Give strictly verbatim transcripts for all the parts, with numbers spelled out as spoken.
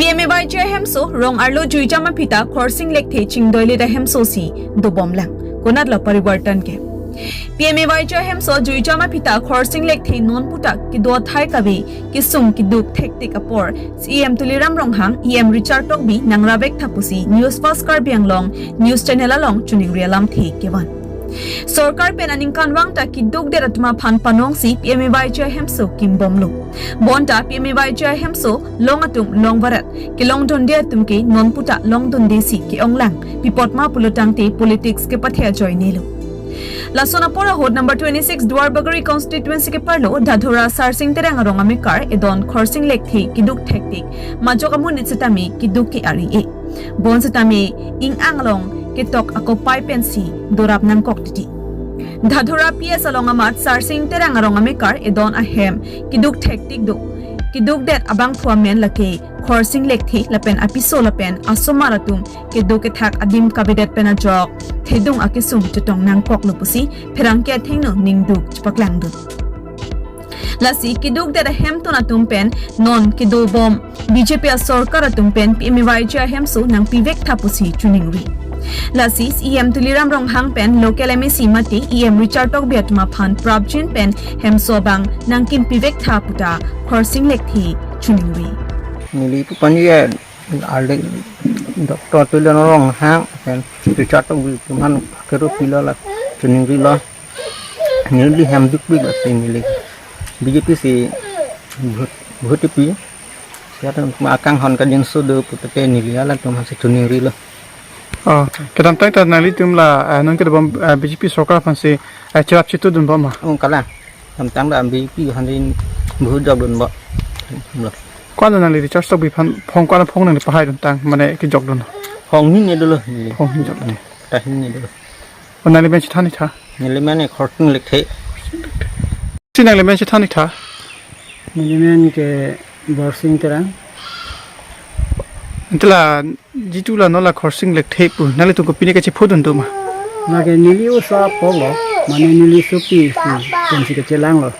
P M A Y G I hemso rong arlo juijam aphi ta Khorsing Lekthe chingdoilit ahemso si dobomlang. Konatlo parivartan ke? P M A Y G I hemso juijam aphi ta Khorsing Lekthe non pu ta kedo athai kave kesung keduk thektik apor C E M Tuliram Ronghang, E M Richard Tokbi nang ravek tha pusi News First Karbi Anglong news channel along choningri alamthe kevan. Sorkar pen aningkanvang ta keduk det atum aphan panong si P M A Y G I hemso kimbomlo. Bonta P M A Y G I hemso long atum long varet, kelongdunde atum ke non pu ta longdunde si ke-onglang, pi apot ma pulo tangte politics kepathe ajoine lo. Lason apor ahut number twenty-six Duarbagori constituency keparlo Dhadhora Sarsing Terang arong amekar edon Khorsing Lekthe keduk thektik majok amonit setame keduk ke-ari-e. Bon setame ing-ang along ketok akopai pensi dorap nangkok titi. Dhadhora P S along amat Sarsing Terang arong amekar edon ahem keduk thektik do. Keduk det abangphu amen lake Khorsing Lekthe lapen apiso lapen asomar atum keduk kethak adim kavedet pen ajok thedung akesung chetong nangkoklo pusi pherangke athengno ningduk chepaklangdun. Lasi keduk det ahemtun atum pen non kedobom B J P asorkar atum pen P M A Y G I hemso nangpivek tha pusi choningri. Lasi C E M Tuliram Ronghang pen local M A C mate E M Richard Tokbi atum aphan prapjin pen hemso abang nangkimpivek tha pu ta Khorsing Lekthe choningri. Neli pu pani ya arle Doctor Tuliram Ronghang pen Richard Tokbi atum aphan kero pilo la choningrilo. Neli hem dukpik lasi neli B J P si vote, vote pi. Siya atum akanghon kangjinso do pulote neli halatum aphansi choningrilo. Oh, kedamtang ta nanglitum la, eh, non kedobom, eh, B J P sorkar aphansi, eh, cherap chetudunbom ma? Oh, kalang. Kedamtang la B J P aphansi vote jokdunbom. Lo. Ko-an nangli Richard Tokbi aphan phong, ko-an phong nangli pahaidun tang, mane kejokdun? Phong hini dolo. Phong hini jokdun. Ta hini dolo. Oh, nangli men chethan ik tha. Neli men Khorsing Lekthe. Si nangli men chethan ik tha. Neli men ke Borsing Terang. Ante la jitu la non la Khorsing Lekthe pu nanglitum kopine kachephodun do ma? Lake neli osa apotlo, mane neli sopi, hmm, pensi kachelanglo.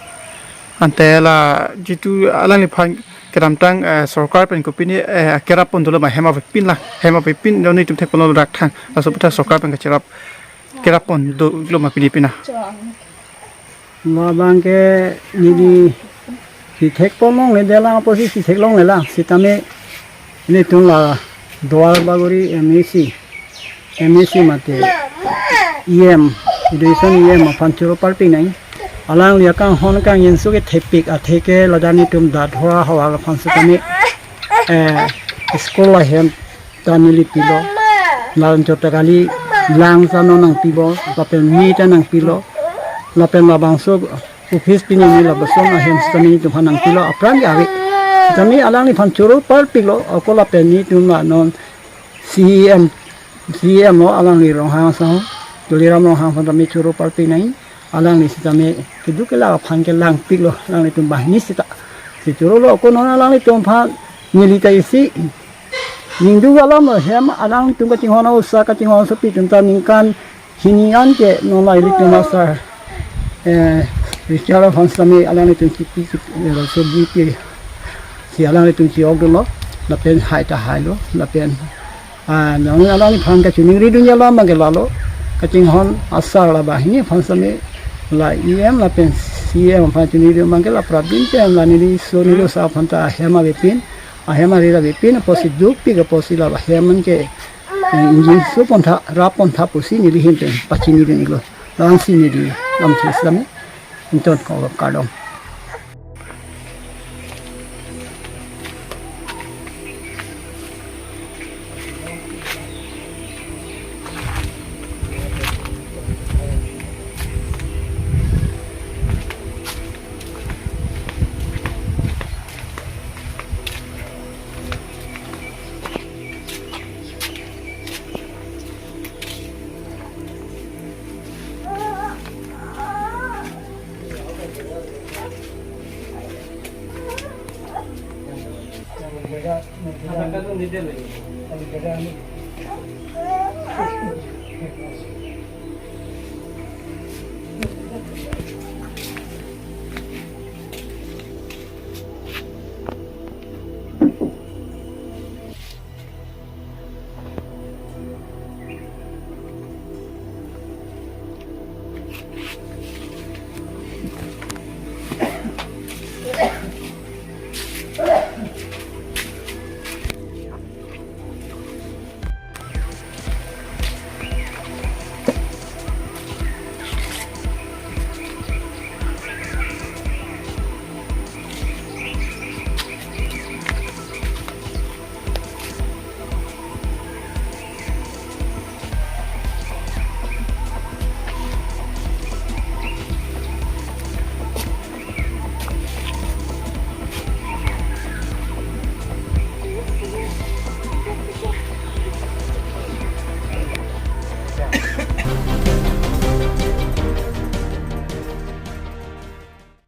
Ante la jitu alangliphan kedamtang, eh, sorkar pen kopine, eh, kerap pon dolo ma hem avepin la, hem avepin lo nelitum thekponlo rak thang, laso aputhak sorkar pen kacherap, kerap pon dolo ma pini pina? Labang ke neli si thekpon longledelang apotsi si theklonglelang, sitame nelitum la Duarbagori M A C, M A C mate E M, Education E M aphan choro parpik nang. Alangli akanghon kangjinso kethepik atheke ladak nelitum Dhadhora havar aphan sitame, eh, school ahem ta neli pilo. Laran chot ta kali lang ta non nangpipo, lapen mi ta nangpilo. Lapen labangso office pini neli labangso ahem sitame nelitum aphan nangpilo, apran ke ave. Sitame alangliphan choro parpiklo, ako lapen nelitum la non C E M, C E M lo alangli Ronghang sang, Tuliram Ronghang aphan tame choro parpik nang. Alangli sitame keduk kelak aphan kelangpiklo, alanglitum banghini sita. Si chorolo ako non alanglitum aphan neli ta isi ningduk alam lo, hem alangtum kachinghon osa kachinghon sopi atum ta ningkan hini an ke non la ilitum asar, eh, Richard aphan sitame alanglitum chipi chipi, eh, so B P si alanglitum chiok dolo, lapen hai ta hailo, lapen, ah, non alangliphan kachiningridun alam abang ke lalo, kachinghon asar la banghini aphan sitame la E M lapen C E M aphan chiningridun abang ke la prapjin pen la neli so neli osa aphan ta ahem avepin, ahem arit avepin apotsi dukpik apotsi la hem an ke, eh, ingjinso pon tha, rap pon tha pusi neli ahin pen pachinidun iklo. Langsi neli lamthe sitame inton ko kardom.